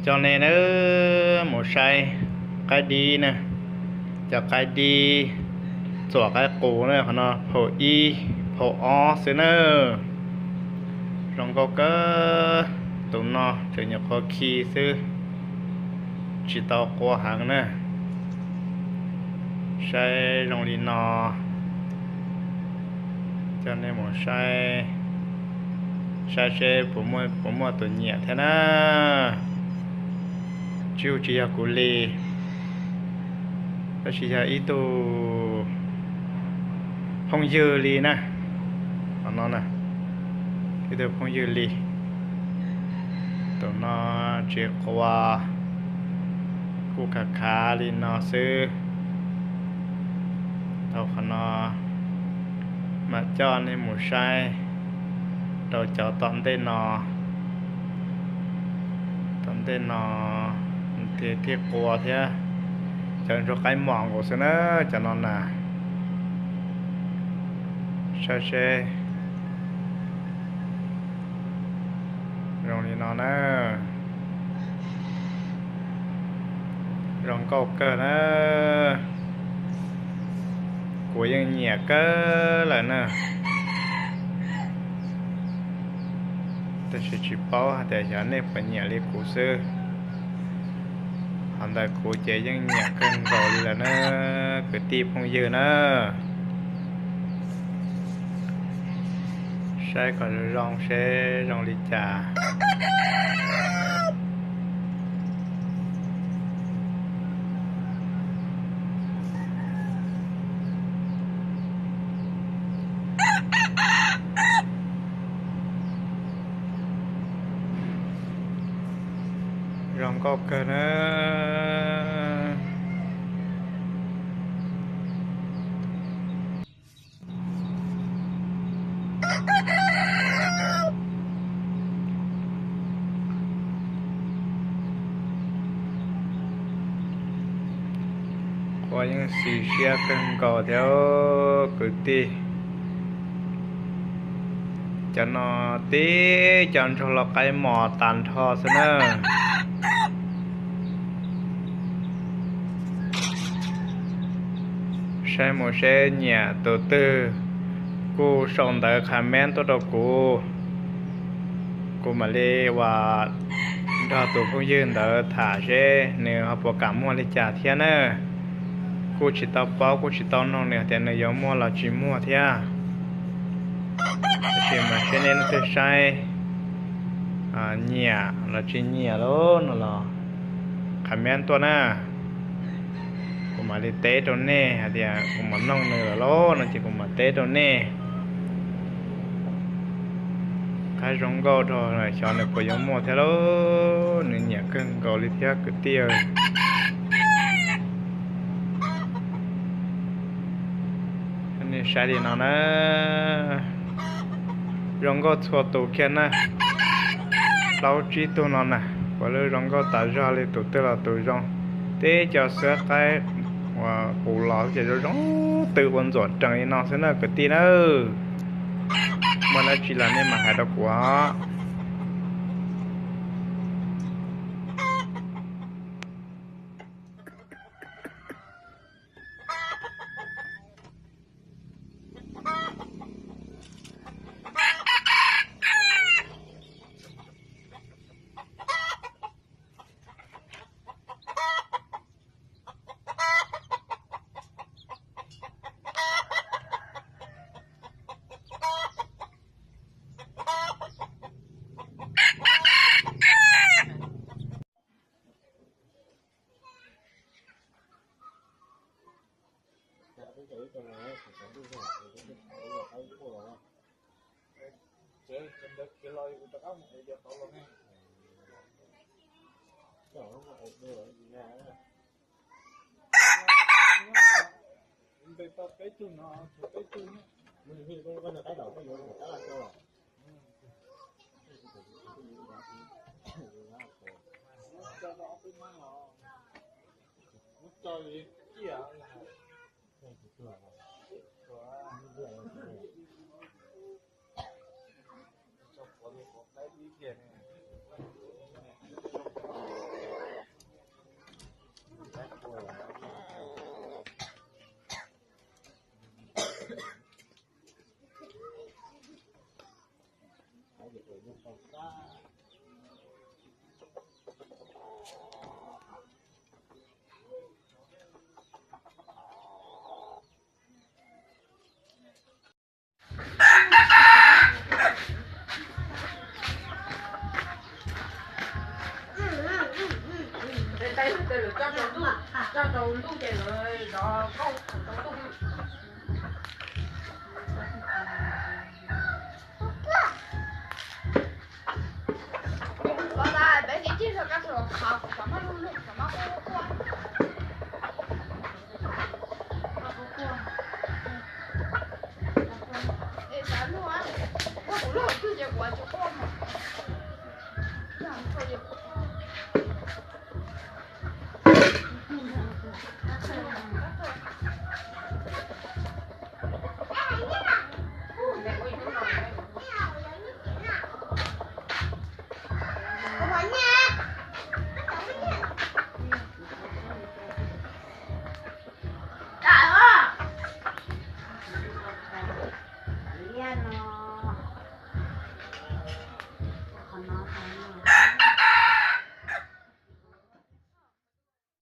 Coj nej nawb mus saib qaib dib na, cov qaib dib txuam qaib qus na, qhov no phaum ib phaum ob xwb na. Zoo nkauj kawg, tus no tseem nyuam qhuav khi xwb, tsis tau qua heev na. Saib zoo li no, coj nej mus saib, saib seb puas muaj tus nyiam thiab na. Tsis, tsis yog kuv li, tab sis yog ib tug phooj ywg li na. Qhov no na, ib tug phooj ywg li. Tus no tsis qua, kuj khav khav li no xwb. Tau qhov no mam coj nej mus saib rau cov tom ntej no. Tom ntej no thiaj qua thiab. Cov ntsuag qaib mos nkaus xwb na, cov no na. Saib seb zoo li no na. Zoo nkauj kawg na. Kuv yeej nyiam kawg lawm na. Tab sis tsis paub hais tias xyov nej puas nyiam li kuv xwb. Qhov ntawm kuv ces yeej nyiam kawg nkaus li lawm na, kwv tij phooj ywg na. Saib kom zoo zoo seb zoo li cas. Zoo nkauj kawg na. Qua yeej xis siab kawg nkaus thiab kwv tij. Cov no tib cov ntsuag lau qaib mos tas nrho xwb na. Saib mus seb nyiam tus twg kuj sau ntawv comment tuaj rau kuv. Kuv mam li ua nrog tus phooj ywg ntawd tham seb nws ho puas kam muag li cas thiab na. Kuj tsis tau paub kuj tsis tau noog nws tias nws yuav muag los tsis muag thiab. Tab sis mas seb nej leej twg saib nyiam los tsis nyiam lauj no los comment tuaj na. Kuv mam li teb rau nej hais tias kuv mam noog nws lawm lauj no ces kuv mam teb rau nej. Qab zoo nkauj rau xyov nws puas yuav muaj thiab lauj, nws nyiam kawg nkaus li thiab kwv tij. Nej saib li no na, zoo nkauj txhua tus kiag na. Plaub tsib tug no na, puav leej zoo nkauj tas zog li, tus twg los tus zoo. Tib co xwab qaib uas qus los ces zoo zoo twg ua ntxuam rees li no xwb na kwv tij na. Muaj dab tsi los nej mam hais rau kuv os.